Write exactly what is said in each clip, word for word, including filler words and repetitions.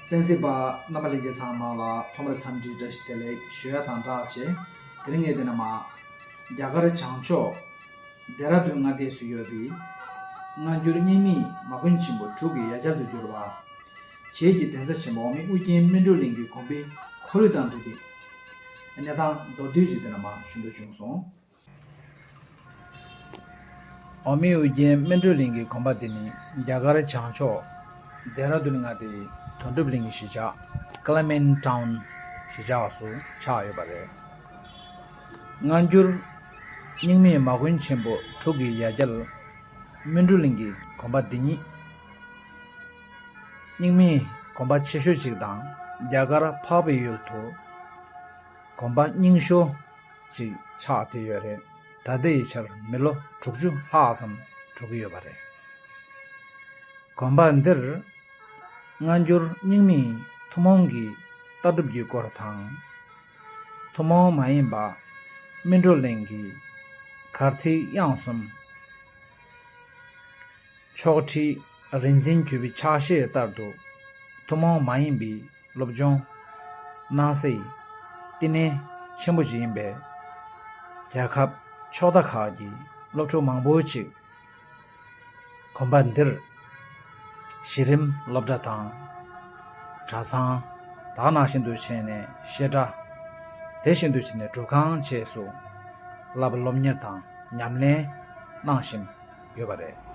གསན་གཟིགས་པ་རྣམ་པ་ལྷན་རྒྱས་ཚང་མ་ལ་ཐོག་མར་འཚམས་འདྲི་བཀྲ་ཤིས་བདེ་ལེགས་ཞུ་ཡ་དང་སྦྲགས་བྱས། དེ་རིང་ངས་འདི་ནས་མར་རྒྱ་གར་བྱང་ཕྱོགས་ལྡེ་ར་ལྡུན་མངའ་སྡེ་སུ་ཡོད་པའི་སྔ་འགྱུར་རྙིང་མའི་མ་དགོན་ཆེན་པོ་དྲུག་གི་ཡ་གྱལ་དུ་གྱུར་པ། བྱེས་ཀྱི་གདན་ས་ཆེན་པོ་འོག་མིན་ཨུ་རྒྱན་སྨིན་གྲོལ་གླིང་གི་དགོན་པའི་ཁོར་ཡུག་དང་འབྲེལ་བའི་གནས་སྟངས་མདོར་བསྡུས་ཅིག་འདི་ནས་མར་ཞུ་འདོད་བྱུང་སོང་། འོག་མིན་ཨུ་རྒྱན་སྨིན་གྲོལ་གླིང་གི་དགོན་པ་འདི་ནི་རྒྱ་གར་བྱང་ཕྱོགས་ལྡེ་ར་ལྡུན་མངའ་སྡེའི་དོན་གྲུབ་གླིང་གི་གཞིས་ཆགས་Clement Town གཞིས་ཆགས་སུ་ཆགས་ཡོད་པ་རེད། སྔ་འགྱུར་རྙིང་མའི་མ་དགོན་ཆེན་པོ་དྲུག་གི་ཡ་གྱལ་སྨིན་གྲོལ་གླིང་གི་དགོན་པ་འདི་ཉིད་རྙིང་མའི་དགོན་པ་ཆེ་ཤོས་ཤིག་དང་རྒྱ་གར་འཕགས་པའི་ཡུལ་དུ་དགོན་པ་རྙིང་ཤོས་ཅིག་ཆགས་བསྡད་ཡོད་རེད། ད་ལྟའི་ཆར་མི་ལོ་དྲུག་ཅུ་ལྷག་ཙམ་འགྲོ་གི་ཡོད་པ་རེད། དགོན་པ་འདིར་སྔ་འགྱུར་རྙིང་མའི་ཐུན་མོང་གི་ལྟ་གྲུབ་ཀྱི་སྐོར་དང་། ཐུན་མོང་མ་ཡིན་པ་སྨིན་གྲོལ་གླིང་གི་གར་ཐིག་དབྱངས་གསུམ། ཆོག་ཁྲིགས་རིག་འཛིན་གུས་པའི་ཕྱག་བཞེས་ལྟར་དུ་ཐུན་མོང་མ་ཡིན་པའི་སློབ་སྦྱོང་གནང་སའི་བསྟི་གནས་ཆེན་པོ་ཞིག་ཡིན་པས། རྒྱལ་ཁབ་ཕྱོགས་མཐའ་ཁག་གི་སློབ་ཕྲུག་མང་པོ་ཞིག་དགོན་པ་འདིར་གཞི་རིམ་སློབ་གྲྭ་དང་གྲྭ་ཚང་དེ་ནང་བཞིན་དུ་བྱས་ནས་བཤད་གྲྭ། དེ་བཞིན་དུ་བྱས་ནས་སྒྲུབ་ཁང་བཅས་སུ་བསླབ་པ་སློབ་གཉེར་དང་ཉམས་ལེན་གནང་བཞིན་ཡོད་པ་རེད།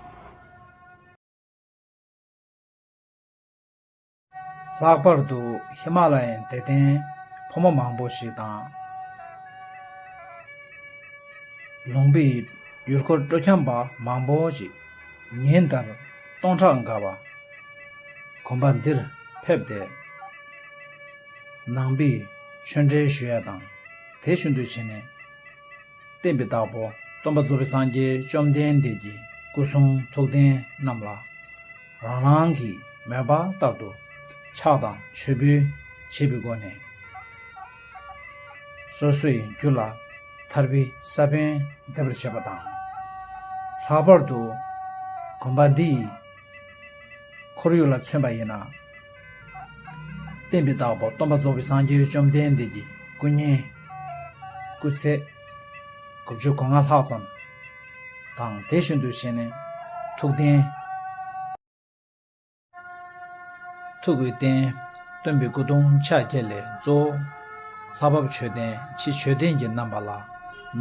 ལྷག་པར་དུ་ཧི་མ་ལ་ཡའི་དད་ལྡན་ཕོ་མོ་མང་པོ་ཞིག་དང་། ལུང་པའི་ཡུལ་སྐོར་སྤྲོ་འཆམ་པ་མང་པོ་ཞིག་ཉིན་ལྟར་སྟོང་ཕྲག་འགའ་བ་དགོན་པ་འདིར་ཕེབས་ཏེ། ནང་པའི་ཆོས་འབྲེལ་ཞུ་ཡ་དང་། དེ་བཞིན་དུ་བྱས་ནས་བསྟན་པའི་བདག་པོ་སྟོན་པ་རྫོགས་པའི་སངས་རྒྱས་བཅོམ་ལྡན་འདས་ཀྱི་སྐུ་གསུང་ཐུགས་རྟེན་རྣམས་ལ་རང་རང་གི་མོས་པ་ལྟར་དུ་ཕྱག་དང་མཆོད་འབུལ་བྱེད་པའི་སྒོ་ནས། སོ་སོའི་རྒྱུད་ལ་ཐར་པའི་ས་བོན་འདེབས་པར་བྱེད་པ་དང་། ལྷག་པར་དུ་དགོན་པ་འདི་ཡི་ཁོར་ཡུག་ལ་མཚོན་པ་ཡིན་ན། བསྟན་པའི་བདག་པོ་སྟོན་པ་རྫོགས་པའི་སངས་རྒྱས་བཅོམ་ལྡན་འདས་ཀྱི་སྐུ་བརྙན་སྐུ་ཚད་དགུ་བཅུ་གོ་ལྔ་ལྷག་ཙམ་དང་། དེ་བཞིན་དུ་བྱས་ནས་ཐུགས་རྟེན། ཐུགས་ཀྱི་རྟེན་སྟོན་པའི་སྐུ་གདུང་ཕྱག་བརྒྱད་ལས་གཙོ་བོ་ལྷ་བབས་མཆོད་རྟེན་ཕྱི་མཆོད་རྟེན་གྱི་རྣམ་པ་ལ།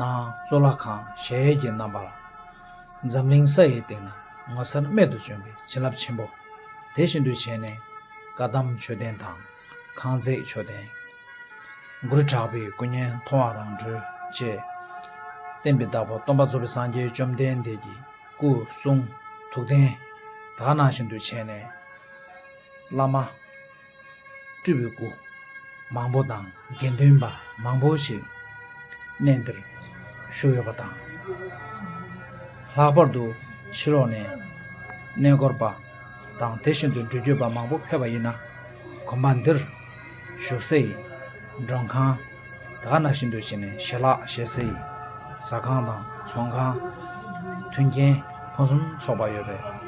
ནང་གཙུག་ལག་ཁང་གཞལ་ཡས་ཀྱི་རྣམ་པར། འཛམ་གླིང་ས་ཡི་སྟེང་ན་ངོ་མཚར་རྨད་དུ་བྱུང་བའི་བྱིན་རླབས་ཆེན་པོ། དེ་བཞིན་དུ་བྱས་ནས་བཀའ་གདམས་མཆོད་རྟེན་དང་ཁང་བརྩེགས་མཆོད་རྟེན། གུ་རུ་གྲགས་པའི་སྐུ་བརྙན་མཐོང་བ་རང་གྲོལ་བཅས། བསྟན་པའི་བདག་པོ་སྟོན་པ་རྫོགས་པའི་སངས་རྒྱས་བཅོམ་ལྡན་འདས་ཀྱི་སྐུ་གསུང་ཐུགས་རྟེན་དག་ནང་བཞིན་དུ་བྱས་ནས། བླ་མ་སྤྲུལ་པའི་སྐུ་མང་པོ་དང་དགེ་འདུན་པ་མང་པོ་ཞིག་གནས་འདིར་བཞུགས་ཡོད་པ་དང་། ལྷག་པར་དུ་ཕྱི་ལོགས་ནས་གནས་སྐོར་པ་དང་དེ་བཞིན་དུ་འགྲུལ་སྐྱོད་པ་མང་པོ་ཕེབས་པ་ཡིན་ན། དགོན་པ་འདིར་བཞུགས་སའི་མགྲོན་ཁང་དག་ནང་བཞིན་དུ་བྱས་ནས་ཞལ་ལག་བཞེས་སའི་ཟ་ཁང་དང་ཚོང་ཁང་། མཐུན་རྐྱེན་ཕུན་སུམ་ཚོགས་པ་ཡོད་པས།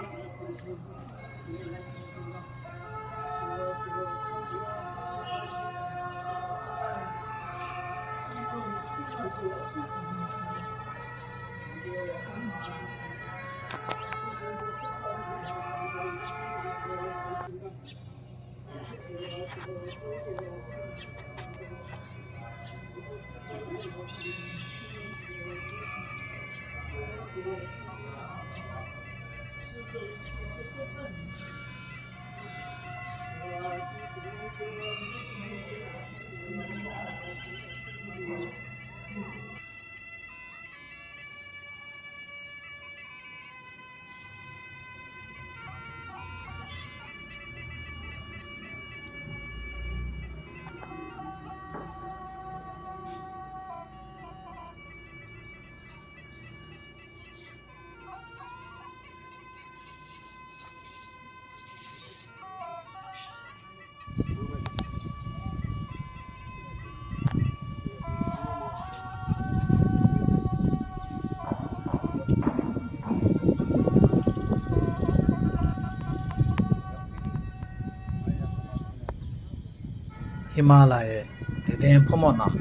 ཧི་མ་ལ་ཡའི་དད་ལྡན་ཕོ་མོ་རྣམས།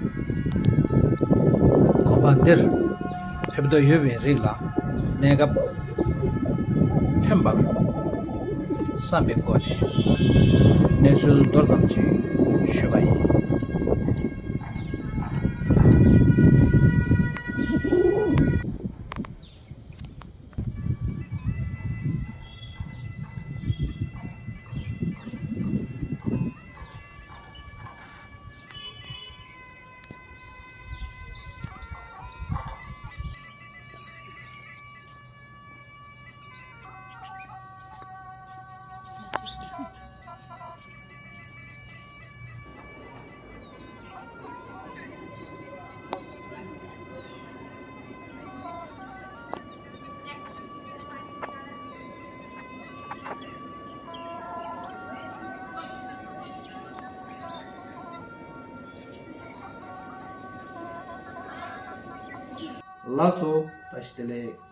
དགོན་པ་འདིར་ཕེབས་འདོད་ཡོད་པའི་རིགས་ལ་གནས་སྐབས་ཕན་པར་བསམ་པའི་སྒོ་ནས་གནས་ཚུལ་མདོར་ཙམ་ཅིག་ཞུས་པ་ཡིན། ལགས་སོ། བཀྲ་ཤིས་བདེ་ལེགས།